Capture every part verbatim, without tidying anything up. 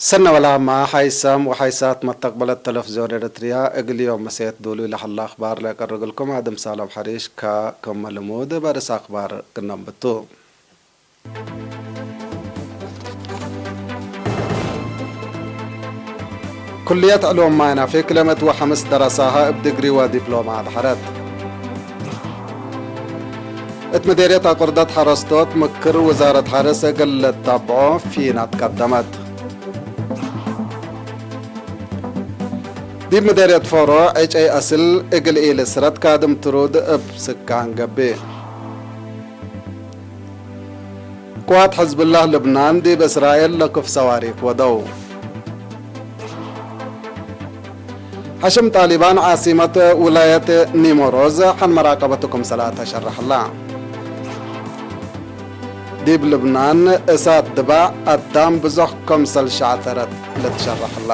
ሰነ ወላማ ሓይሳም ወሓይሳት መተቅበለት ተለፍዝዮን ኤረትርያ፣ እግል ዮም መሴት ዱሉይ ለሀላ አክባር ለአቀርግልኩም አድም ሳሎም ሐሪሽ ከ፣ ክመ ልሙድ በርስ አክባር ክነንብቱ። ኩልየት ዕሉም ማይ ናፊ ክልኤ ምእት ወሐምስ ደረሳሀ እብ ድግሪ ወዲፕሎማ አድሐረት። እት ምዴርየት አቁርደት ሐረስቶት ምክር ውዛረት ሐርስ እግል ልታብዖ ፊናት ቀደመት። ዲብ ምዴርየት ፎሮ ዕጨይ አስል እግል ኢልስረት ካድም ትሩድ እብ ስካን ገብእ። ቅዋት ሕዝብላህ ልብናን ዲብ እስራኤል ለክፍ ሰዋሪክ ወደው። ሐሽም ጣሊባን ዓሲመት ውላየት ኒሞሮዝ ሐን መራቀበቱ ክምሰል አተሸረሐላ። ዲብ ልብናን እሳት ድባዕ አዳም ብዞሕ ክምሰል ሸዕተረት ልትሸረሐላ።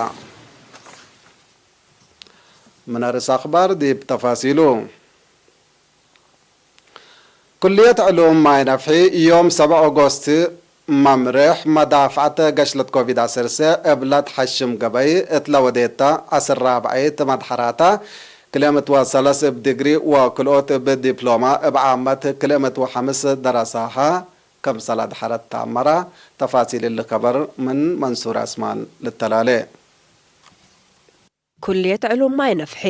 ምን አርእስ አክባር ዲብ ተፋሲሉ። ኩልየት ዕሉም ማይ ነፍሒ ዮም ሰብዕ ኦጎስት መምርሕ መዳፍዐት ገሽለት ኮቪድ ዐሰርተ እብለ ተሐሽም ገበይ እትለ ወዴተ ዐስር ራብዐይት መድሐራታ ክልኤ ምእት ወሰለስ እብ ዲግሪ ወክልኦት እብ ዲፕሎማ እብ ዓመት ክልኤ ምእት ወሐምስ ደረሳሀ ክምሰል አድሐረት ተአመረ። ተፋሲል እሊ ከበር ምን መንሱር ዐስማን ልተላሌ። ኩልየት ዕሉም ማይ ነፍሒ፣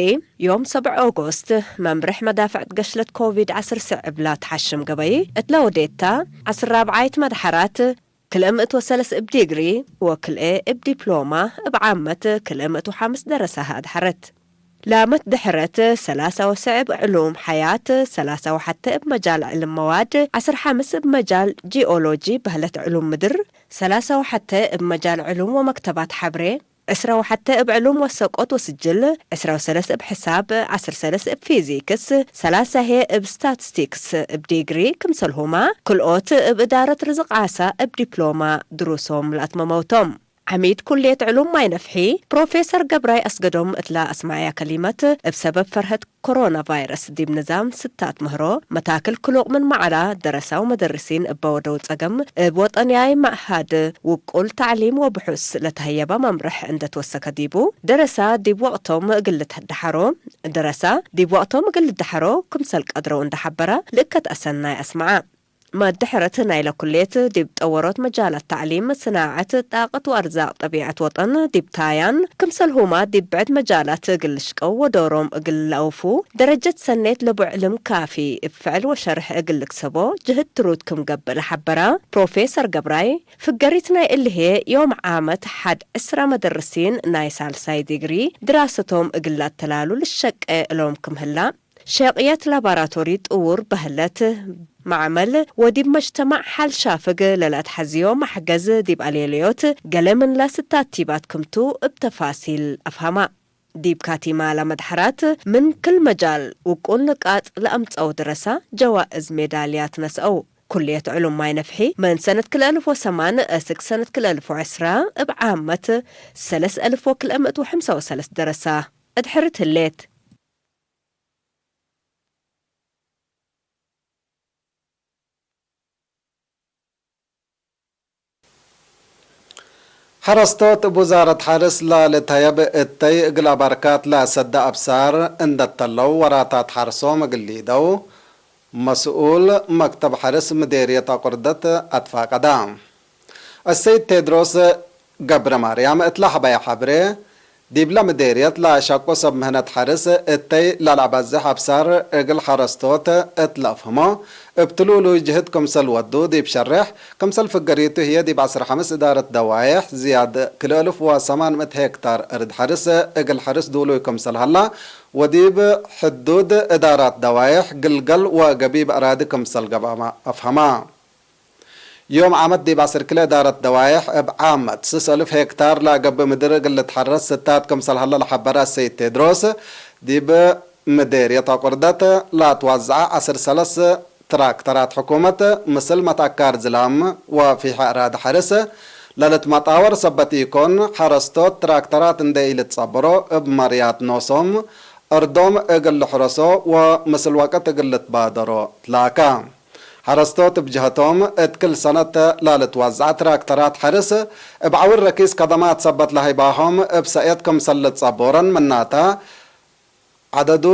ዮም ሰብዕ ኦጎስት፣ መምርሕ መዳፍዕት ገሽለት ኮቪድ ዐስር ስዕብ ላትሓሽም ገበይ እትለ ወዴታ፣ ዐስር ራብዓይት መድሐራት፣ ክልኤ ምእት ወሰለስ እብ ዲግሪ ወክልኤ እብ ዲፕሎማ፣ እብ ዓመት ክልኤ ምእት ወሐምስ ደረሳሀ አድሐረት። ላመት ድሕረት፣ ሰላሳ ወሰዕ እብ ዕሉም ሐያት፣ ሰላሳ ወሐተ እብ መጃል ዕልም መዋድ፣ ዐስር ሐምስ እብ መጃል ጂኦሎጂ በህለት ዕሉም ምድር፣ ሰላሳ ወሐተ እብ መጃል ዕሉም ወመክተባት ሐብሬ፣ ዕስራ ወሐተ እብ ዕሉም ወሰቆት ወስጅል፣ ዕስራ ወሰለስ እብ ሕሳብ፣ ዐስር ሰለስ እብ ፊዚክስ፣ ሰላሳ ህዬ እብ ስታትስቲክስ እብ ዲግሪ፣ ክምሰልሁመ ክልኦት እብ እዳረት ርዝቅ ዓሳ እብ ዲፕሎማ ድሩሶም ለአትመመው ቶም። ዐሚድ ኩልየት ዕሉም ማይ ነፍሒ ፕሮፌሰር ገብራይ አስገዶም እትለ አስመዐያ ከሊመት፣ እብ ሰበብ ፈርሀት ኮሮና ቫይረስ ዲብ ንዛም ስታት ምህሮ መታክል ክሉቅ ምን መዓላ ደረሳው መደርሲን እበ ወደው ጸገም፣ እብ ወጠንያይ መዕሀድ ውቁል ተዕሊም ወብሑስ ለተሀየበ መምርሕ እንደ ትወሰከ ዲቡ፣ ደረሳ ዲብ ወቅቶም እግል ልትደሐሮ፣ ደረሳ ዲብ ወቅቶም እግል ልደሐሮ ክምሰል ቀድረው እንደ ሐበረ ልእከት አሰናይ አስመዐ። መድሕረት ናይለ ኩሌት ዲብ ጠወሮት መጃላት ተዕሊም፣ ስናዐት፣ ጣቀት ወአርዛቅ ጠቢዐት ወጠን ዲብ ታያን፣ ክምሰልሁማ ዲብ ብዕድ መጃላት እግል ልሽቀው ወዶሮም እግል ለአውፉ፣ ደረጀት ሰኔት ለቡ ዕልም ካፊ እብ ፍዕል ወሸርሕ እግል ልክሰቦ ጅህድ ትሩድ ክም ገብእ ለሐበረ ፕሮፌሰር ገብራይ፣ ፍገሪት ናይ እሊ ህዬ ዮም ዓመት ሐድ ዕስራ መደርሲን ናይ ሳልሳይ ዲግሪ ድራሰቶም እግል ለአተላሉ ልሸቄ እሎም ክም ህላ፣ ሸቅየት ላባራቶሪ ጥዉር በህለት፣ መዕመል ወዲብ መጅተማዕ ሐል ሻፍግ ለለአትሐዝዮ መሕገዝ ዲብ አሌለዮት ገሌ ምንለ ስታቲባት ክምቱ እብ ተፋሲል አፍሀማ። ዲብ ካቲማ ለመድሐራት ምን ክል መጃል ውቁል ንቃጥ ለአምጸው ደረሳ ጀዋእዝ ሜዳልያት ነስአው። ኩልየት ዕሉም ማይ ነፍሒ ምን ሰነት ክልኤ አልፍ ወሰማን እስክ ሰነት ክልኤ አልፍ ወዕስራ እብ ዓመት ሰለስ አልፍ ወክልኤ ምእት ወሐምሳ ወሰለስ ደረሳ አድሕርት ህሌት። ሐረስቶት እብ ውዛረት ሐርስ ለልትሀየብ እተይ እግል አባርካት ለሰደ አብሳር እንደ ተለው ወራታት ሐርሶም እግል ሊደው መስኡል መክተብ ሐርስ ምዴርየት አቁርደት አትፋቀዳ። አሰይድ ቴድሮስ ገብረማርያም እት ለሀበየ ሐብሬ፣ ዲብለ ምዴርየት ለአሸቁ ሰብ ምህነት ሐርስ እተይ ለለአበዝሕ አብሳር እግል ሐረስቶት እት ለአፍህሞ፣ እብ ትሉሉይ ጅህድ ክምሰል ወዱ ዲብ ሸሬሕ፣ ክምሰል ፍገሪቱ ህዬ ዲብ ዐስር ሐምስ እዳረት ደዋዬሕ ዝያድ ክልኤ አልፍ ወሰማን ምእት ሄክታር እርድ ሐርስ እግል ሐርስ ዱሉይ ክምሰል ሀላ፣ ወዲብ ሕዱድ እዳራት ደዋዬሕ ግልገል ወገቢብ አራዲ ክምሰል ገብአመ አፍሀማ። ዮም ዓመት ዲብ ዐስር ክልኤ እዳረት ደዋዬሕ እብ ዓመት ስስ አልፍ ሄክታር ለገብእ ምድር እግል ልትሐረስ ስታት ክምሰል ሀለ ለሐበረ አሰይድ ቴድሮስ፣ ዲብ ምዴርየት አቁርደት ለአትዋዘዐ ዐስር ሰለስ ትራክተራት ሕኩመት ምስል መትአካር ዝላም ወፊሐ አራዲ ሐርስ ለልትመጣወር ሰበት ኢኮን፣ ሐረስቶት ትራክተራት እንዴ ኢልትጸበሮ እብ መርያት ኖሶም እርዶም እግል ልሕረሶ ወምስል ወቅት እግል ልትባደሮ ትላከ። ሐረስቶት እብ ጀሀቶም፣ እት ክል ሰነት ለልትወዘዐ ትራክተራት ሐርስ እብ ዐውር ረኪስ ከደማት ሰበት ለሀይባሆም እብ ሰእየት ክምሰል ልትጸቦረን ምናተ፣ ዐደዱ፣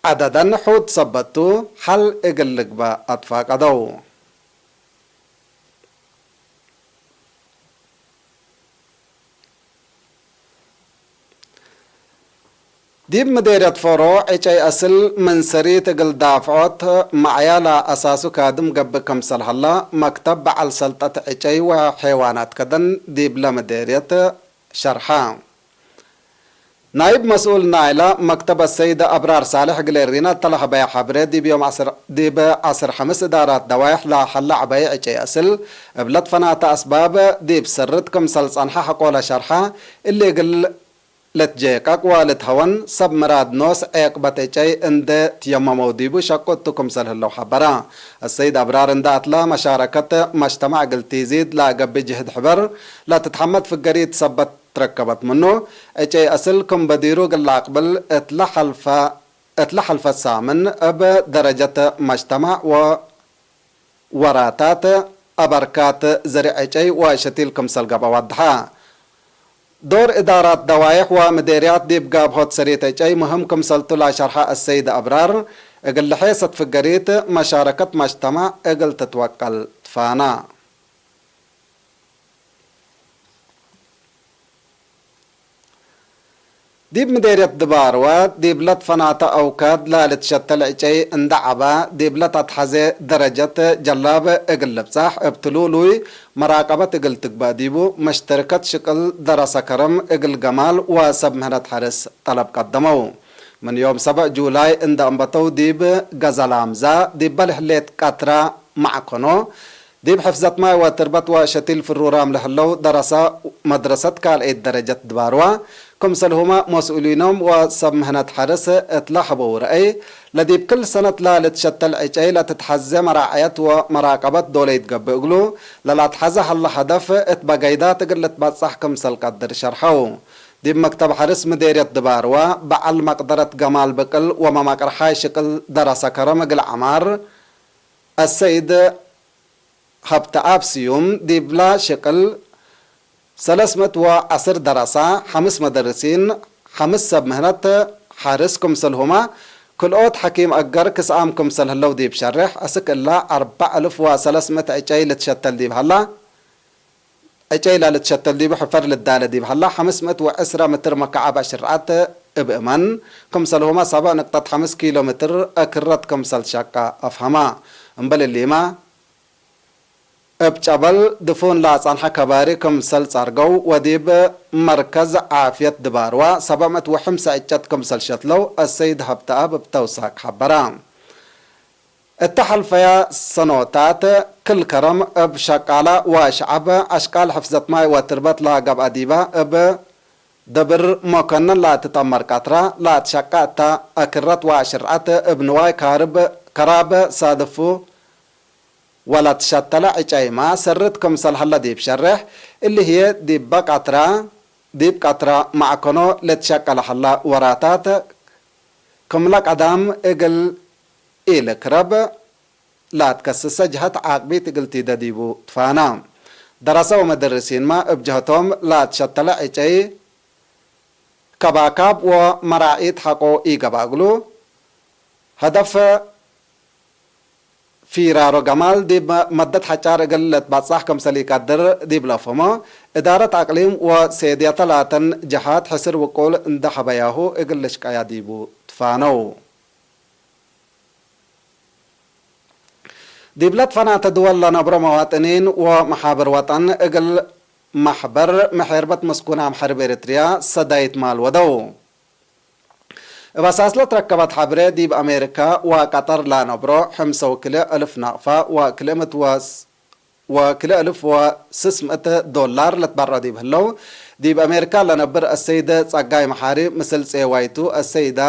ዐደደን ሑድ ሰበት ቱ፣ ሐል እግል ልግበእ አትፋቀደው። ዲብ ምዴርየት ፎሮ፣ ዕጨይ አስል ምን ሰሪት እግል ዳፍዖት መዕያ ለአሳሱ ካድም ገብእ ክምሰል ሀላ፣ መክተብ በዐል ሰልጠት ዕጨይ ወሐይዋናት ከደን ዲብለ ምዴርየት ሸርሐ። ናይብ መስኡል ናይለ መክተብ አሰይድ አብራር ሳልሕ እግል ኤሪና እተ ለሀበየ ሐብሬ፣ ዲብ ዮም ዐስር፣ ዲብ ዐስር ሐምስ እዳራት ደዋይሕ ለሀለ ዐባይ ዕጨይ አስል እብ ለትፈናተ አስባብ ዲብ ስርት ክምሰል ጸንሐ ሐቆለ ሸርሐ። እሊ እግል ልትጄቀቅ ወልትሀወን ሰብ ምራድ ኖስ ዔቅበት ዕጨይ እንዴ ትየመመው ዲቡ ሸቁ እቱ ክምሰል ህለው ሐበረ። አሰይድ አብራር እንዴ አትለ፣ መሻረከት መጅተማዕ እግል ቲዚድ ለገብእ ጅህድ ሕበር ለትትሐመድ ፍገሪት ሰበት ትረከበት ምኑ፣ ዕጨይ አስል ክም በዲሩ እግል ለአቅብል እት ለሐልፈ፣ እት ለሐልፈ ሳምን እብ ደረጀት መጅተማዕ ወ ወራታት አበርካት ዘርእ ዕጨይ ወሸቲል ክምሰል ገብአ ወድሐ። ዶር እዳራት ደዋይሕ ወምዴርያት ዲብ ጋብሆት ሰሪት ዕጨይ ምህም ክምሰልቱ ለሸርሐ አሰይድ አብራር፣ እግል ለሔሰት ፍገሪት መሻረከት መጅተማዕ እግል ትትወቀል ትፋና። ዲብ ምዴርየት ድባርወ ዲብ ለትፈናተ አውካድ ለልትሸተል ዕጨይ እንደ ዐበ፣ ዲብ ለተትሐዜ ደረጀት ጀላብ እግል ልብጻሕ፣ እብ ትሉሉይ መራቀበት እግል ትግበእ ዲቡ፣ መሽተርከት ሽቅል ደረሰ ከረም እግል ገማል ወሰብ ምህነት ሐርስ ጠለብ ቀደመው። ምን ዮም ሰብዕ ጁላይ እንደ አንበተው ዲብ ገዘላምዛ፣ ዲበ ለህሌት ቀትራ ማዕከኖ፣ ዲብ ሕፍዘት ማይ ወትርበት ወሸቲል ፍሩራም ለህለው ደረሰ መድረሰት ካልአይት ደረጀት ድባርዋ፣ ክምሰልሁመ መስኡሊኖም ወሰብ ምህነት ሐርስ እት ለሀበው ረአይ፣ ለዲብ ክል ሰነት ለልትሸተል ዕጨይ ለትትሐዜ መራዐየት ወመራቀበት ዶለይት ገብእ እግሉ፣ ለላትሐዘ ሀለ ሀደፍ እት በገይዳት እግል ልትበጸሕ ክምሰል ቀድር ሸርሐው። ዲብ መክተብ ሐርስ ምዴርየት ድባርዋ፣ በዐል መቅደረት ገማል ብቅል ወመመቅርሓይ ሽቅል ደረሰ ከረም እግል ዐማር፣ አሰይድ ሀብተአብ ስዩም፣ ዲብላ ሽቅል ሰለስ ምእት ወዐስር ደረሳ፣ ሐምስ መደርሲን፣ ሐምስ ሰብ ምህነት ሐርስ ክምሰልሁመ፣ ክልኦት ሐኪም አገር ክስአም ክምሰል ህለው ዲብ ሸሬሕ፣ አስክ እላ አርበዕ እልፍ ወሰለስ ምእት ዕጨይ ልትሸተል ዲብ ሀላ፣ ዕጨይ ለልትሸተል ዲቡ ሕፈር ልዳለ ዲብ ሀላ፣ ሐምስ ምእት ወዕስረ ምትር መከዓብ አሽርዐት እብ እመን ክምሰልሁመ፣ ሰብዕ ንቅጠት ሐምስ ኪሎ ምትር አክረት ክምሰል ሸቀ አፍሀማ። እምበል እሊመ፣ እብ ጨበል ድፉን ለአጸንሐ ከባሪ ክምሰል ጸርገው ወዲብ መርከዝ ዓፍየት ድባርዋ ሰብዕ ምእት ወሐምሰ ዕጨት ክምሰል ሸትለው አሰይድ ሀብተአብ እብ ተውሳክ ሐበረ። እተ ሐልፈየ ሰኖታት ክል ከረም እብ ሸቃለ ወሸዐብ አሽቃል ሕፍዘት ማይ ወትርበት ለገብአ ዲበ እብ ደብር ሞከነን ለትጠመር ቀትረ ለትሸቀ እተ አክረት ወአሽርዐት እብ ንዋይ ካርብ ከራብ ሳድፉ ወለትሸተለ ዕጨይመ ሰርት ክምሰል ሀለ ዲብ ሸሬሕ፣ እሊ ህዬ ዲበ ቀትረ፣ ዲብ ቀትረ መዕከኖ ለትሸቀለ ሀለ ወራታት ክምለ ቀዳም እግል ኢልክረብ ለአትከስሰ ጀሀት ዓቅቢት እግል ቲደ ዲቡ ትፋና። ደረሰ ወመደርሲንመ እብ ጀሀቶም ለአትሸተለ ዕጨይ ከባካብ ወመራዒት ሐቆ ኢገብአ እግሉ፣ ሀደፍ ፊራሮ ገማል ዲብ መደት ሐጫር እግል ልትበጻሕ ክምሰል ኢቀድር ዲብ ለፍህሞ፣ እዳረት አቅሊም ወሴድየተ ላተን ጀሃት ሕስር ውቁል እንደ ሀበያሁ እግል ልሽቀያ ዲቡ ትፋነው። ዲብለ ትፈናተ ድወል ለነብሮ መዋጥኒን ወመሓብር ወጠን እግል መሕበር መሔርበት ምስኩን አምሐርብ ኤረትርያ ሰዳይት ማል ወደው። እብ አሳስለ ትረከበት ሐብሬ፣ ዲብ አሜሪካ ወቀጠር ለነብሮ ሕምሰ ወክልኤ እልፍ ናቅፋ ወክልኤ ምእት ወስ-፣ ወክልኤ እልፍ ወስስ ምእት ዶላር ለትበረዑ ዲብ ህለው፣ ዲብ አሜሪካ ለነብር አሰይደ ጸጋይ መሓሪ ምስል ጼዋይቱ አሰይዳ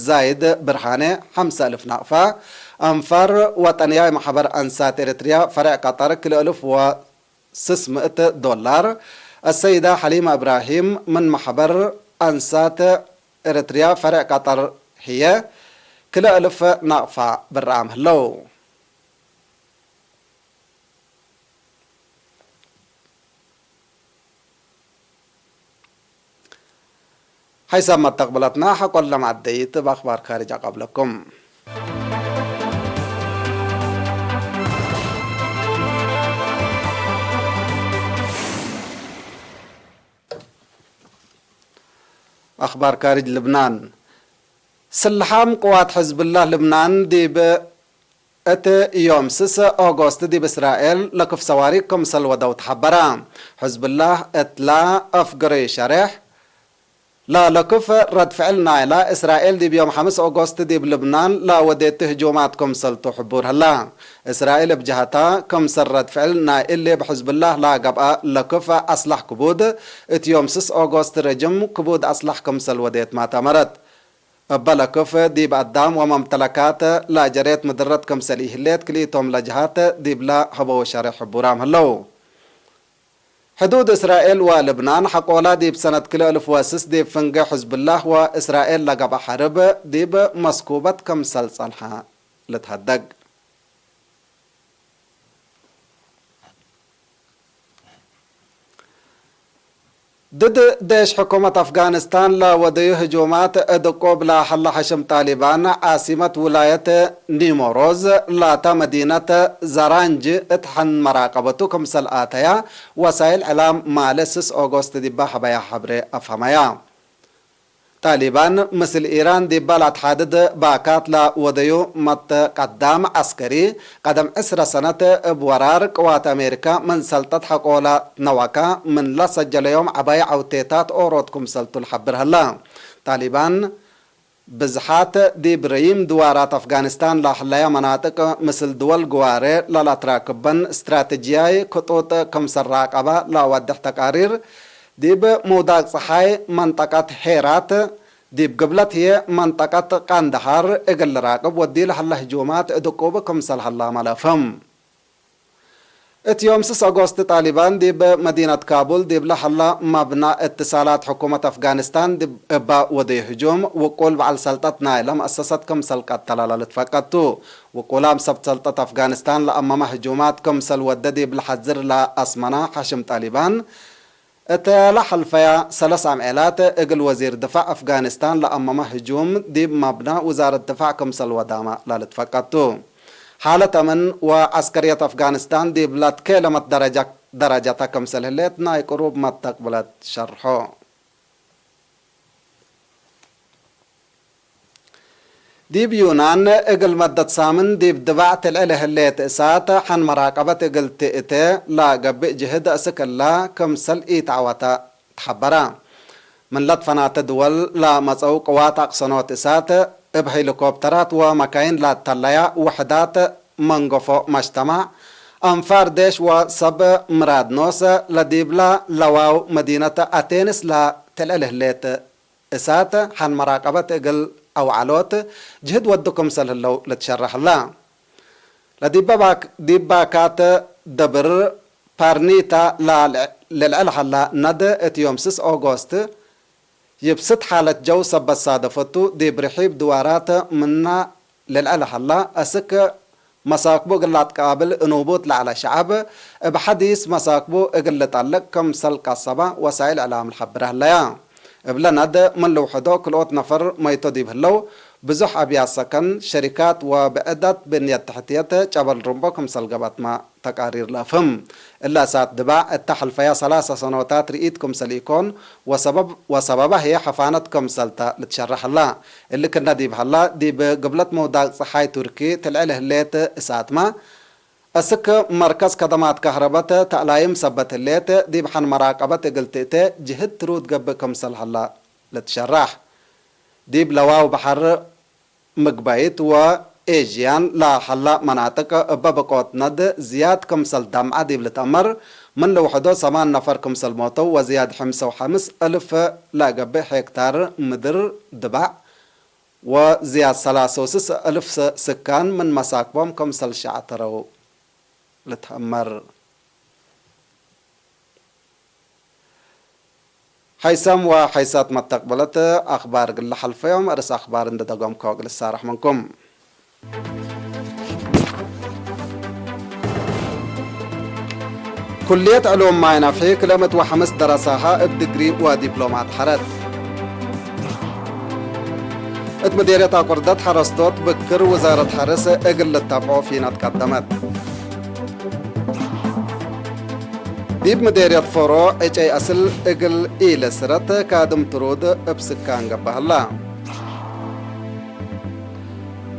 ዛይድ ብርሃኔ ሐምሰ እልፍ ናቅፋ፣ አንፋር ወጠንያይ መሕበር አንሳት ኤረትርያ ፈሬዕ ቀጠር ክልኤ እልፍ ወ ስስ ምእት ዶላር፣ አሰይዳ ሐሊማ እብራሂም ምን መሕበር አንሳት ኤረትርያ ፈሬዕ ቀጠር ህዬ፣ ክልኤ እልፍ ናቅፋ ብርዓም ህለው። ሐይሳም መተቅብለትና ሐቆለ መዐደይት እብ አክባር ካርጅ አቀብለኩም። አክባር ካርጅ ልብናን። ስልሓም ቅዋት ሕዝብላህ ልብናን ዲብ እት ዮም ስስ ኦጎስት ዲብ እስራኤል ለክፍ ሰዋሪክ ክምሰል ወደው ተሐበረ። ሕዝብላህ እትላ አፍግሪ ሸሬሕ ላለክፍ ረድ ፍዕል ናይላ እስራኤል ዲብ ዮም ሐምስ ኦጎስት ዲብ ልብናን ለወዴት ህጁማት ክምሰልቱ ሕቡር ህላ። እስራኤል እብ ጀሀታ ክምሰል ረድ ፍዕል ናይ እሊ እብ ሕዝብላህ ለገብአ ለክፍ አስላሕ ክቡድ እት ዮም ስስ ኦጎስት ረጅም ክቡድ አስላሕ ክምሰል ወዴት ማተመረት። እበ ለክፍ ዲብ አዳም ወመምተለካት ለጀሬት ምድረት ክምሰል ኢህሌት ክልኢቶም ለጀሃት ዲብለ ሀበው ሸሬሕ ሕቡራም ህለው። ሕዱድ እስራኤል ወልብናን ሐቆላ ዲብ ሰነት ክልኤ እልፍ ወስስ ዲብ ፍንጌ ሕዝብላህ ወእስራኤል ለገብአ ሐርብ ዲብ መስኩበት ክምሰል ጸንሐ ልትሀደግ። ድድ ዴሽ ሕኩመት አፍጋኒስታን ለወደዩ ህጁማት እድቁብ ለሀላ ሐሽም ጣሊባን፣ ዓሲመት ውላየት ኒሞሮዝ ላታ መዲነት ዘራንጅ እት ሐን መራቀበቱ ክምሰል አተያ፣ ወሳይል ዕላም ማሌ ስስ ኦጎስት ዲባ ሀበያ ሐብሬ አፍሀመያ። ጣሊባን ምስል ኢራን ዲባ ለአትሓድድ ባካት ለወደዩ መትቀዳም ዐስከሪ፣ ቀደም ዕስረ ሰነት እብ ወራር ቅዋት አሜሪካ ምን ሰልጠት ሐቆ ለትነወካ፣ ምን ለሰጀለዮም ዐባይ ዐውቴታት ኦሮት ክምሰልቱ ለሐብር ሀላ። ጣሊባን ብዝሓት ዲብ ረዪም ድዋራት አፍጋኒስታን ለሀለያ መናጥቅ ምስል ድወል ግዋሬ ለለትራክበን ስትራተጂያይ ክጡጥ ክምሰል ራቀበ ለአወድሕ ተቃሪር፣ ዲብ ምውዳቅ ጸሓይ መንጠቀት ሄራት፣ ዲብ ግብለት ህዬ መንጠቀት ቀንደሃር እግል ልራቅብ ወዲ ለሀለ ህጁማት እድቁብ ክምሰል ሀላመ ለፍህም። እት ዮም ስስ ኦጎስት ጣሊባን ዲብ መዲነት ካቡል ዲብለ ሀለ መብነ እትሳላት ሕኩመት አፍጋኒስታን ዲብ እበ ወደዩ ህጁም፣ ውቁል በዐል ሰልጠት ናይለ መአሰሰት ክምሰል ቀተለ ለልትፈቀድ ቱ። ውቁላም ሰብ ሰልጠት አፍጋኒስታን ለአመመ ህጁማት ክምሰል ወደ ዲብ ለሐዝር ለአስመነ ሐሽም ጣሊባን፣ እተ ለሐልፈያ ሰለስ አምዔላት እግል ወዚር ድፋዕ አፍጋኒስታን ለአመመ ህጁም ዲብ መብነ ውዛረት ድፋዕ ክምሰል ወዳመ ለልትፈቀድ ቱ። ሓለት አምን ወዐስከርየት አፍጋኒስታን ዲብ ለትኬለመት ደረጃ፣ ደረጀተ ክምሰል ህሌት ናይ ቅሩብ መተቅብለት ሸርሖ። ዲብ ዩናን እግል መደት ሳምን ዲብ ድባዕ ትልዕል ህሌት እሳት ሐን መራቀበት እግል ትእቴ ለገብእ ጅህድ አስክ እላ ክምሰል ኢተዐወተ ተሐበረ። ምን ለትፈናተ ድወል ለመጸው ቅዋት አቅሰኖት እሳት እብ ሄሊኮፕተራት ወመካይን ለተለያ ውሕዳት መንገፎ መጅተማዕ፣ አንፋር ዴሽ ወሰብ ምራድ ኖስ ለዲብላ ለዋው መዲነት አቴንስ ለትልዕል ህሌት እሳት ሐን መራቀበት እግል አውዐሎት ጅህድ ወዱ ክምሰል ህለው ልትሸረሕ ህላ። ለዲበ ባክ-፣ ዲብ ባካት ደብር ፓርኒታ ለልዕል ሀላ ነደ እት ዮም ስስ ኦጎስት ይብስት ሓለት ጀው ሰበት ሳደፈቱ፣ ዲብ ርሒብ ድዋራት ምና ለልዐለ ሀላ፣ አስክ መሳክቡ እግል ለአትቃብል እኑቡት ለዐለ ሸዐብ፣ እብ ሐዲስ መሳክቡ እግል ልጠልቅ ክምሰል ቀሰበ ወሳይል እዕላም ለሐብረ ሀለያ። እብለ ነድ ምን ልውሕዶ ክልኦት ነፈር መይቶ ዲብ ህለው፣ ብዙሕ አብያት ሰከን፣ ሸሪካት ወብዕዳት ብንየት ተሕትየት ጨበል ርምቦ ክምሰል ገብአትመ። ተቃሪር ለአፍህም። እለ እሳት ድባዕ እተ ሐልፈያ ሰላሰ ሰኖታት ርኢት ክምሰል ኢኮን ወሰበብ-፣ ወሰበበ ህዬ ሐፋነት ክምሰል ተ ልትሸረሕ ህላ። እሊ ክነ ዲብ ሀላ፣ ዲብ ግብለት ምውዳቅ ጸሓይ ቱርኪ ትልዕል ህሌት እሳትመ፣ አስክ መርከዝ ከደማት ከህረበት ተእላይም ሰበት ህሌት፣ ዲብ ሐን መራቀበት እግል ትእቴ ጅህድ ትሩድ ገብእ ክምሰል ሀላ ልትሸራሕ። ዲብ ለዋው በሐር ምግባይት ወኤዥያን ለሀላ መናጥቅ እበ ብቆት ነድ ዝያድ ክምሰል ደምዐ ዲብ ልትአመር፣ ምን ልውሕዶ ሰማን ነፈር ክምሰል ሞተው ወዝያድ ሕምሰ ወሐምስ እልፍ ለገብእ ሄክታር ምድር ድባዕ ወዝያድ ሰላሰ ወስስ እልፍ ስ-፣ ስካን ምን መሳክቦም ክምሰል ሸዕተረው ልትአመር። ሐይሳም ወሐይሳት መተቅበለት አክባር እግል ለሐልፈዮም፣ አርእስ አክባር እንዴ ደገምከ ወእግል እሳረሕ ምንኩም። ኩልየት ዕሉም ማይ ነፍሒ ክልኤ ምእት ወሐምስ ደረሳሀ እብ ድግሪ ወዲፕሎማት ሐረት። እት ምዴርየት አቁርደት ሐረስቶት ብክር ውዛረት ሐርስ እግል ልተብዖ ፊነት ቀደመት። ዲብ ምዴርየት ፎሮ ዕጨይ አስል እግል ኢለስረት ካድም ትሩድ እብ ስካን ገብአ ሀላ።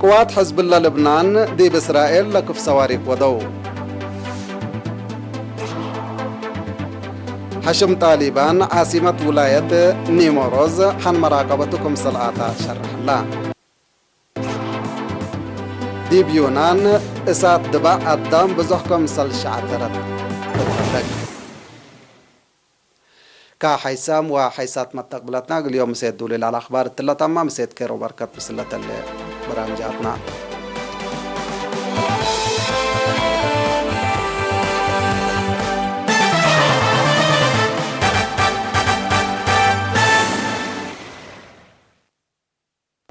ቅዋት ሕዝብለ ልብናን ዲብ እስራኤል ለክፍ ሰዋሪክ ወደው። ሐሽም ጣሊባን ዓሲመት ውላየት ኒሞሮዝ ሐን መራቀበቱ ክምሰል አተ ሸርሐላ። ዲብ ዩናን እሳት ድባዕ አዳም ብዞሕ ክምሰል ሸዐተረት ትትፈለግ። ከሐይሳም ወሐይሳት መተቅብለትና እግል ዮም ምሴት ዱሊል አልአኽባር እትለ ተማ ምሴት ኬሮ በርከት ምስለተለ በራምጃትና።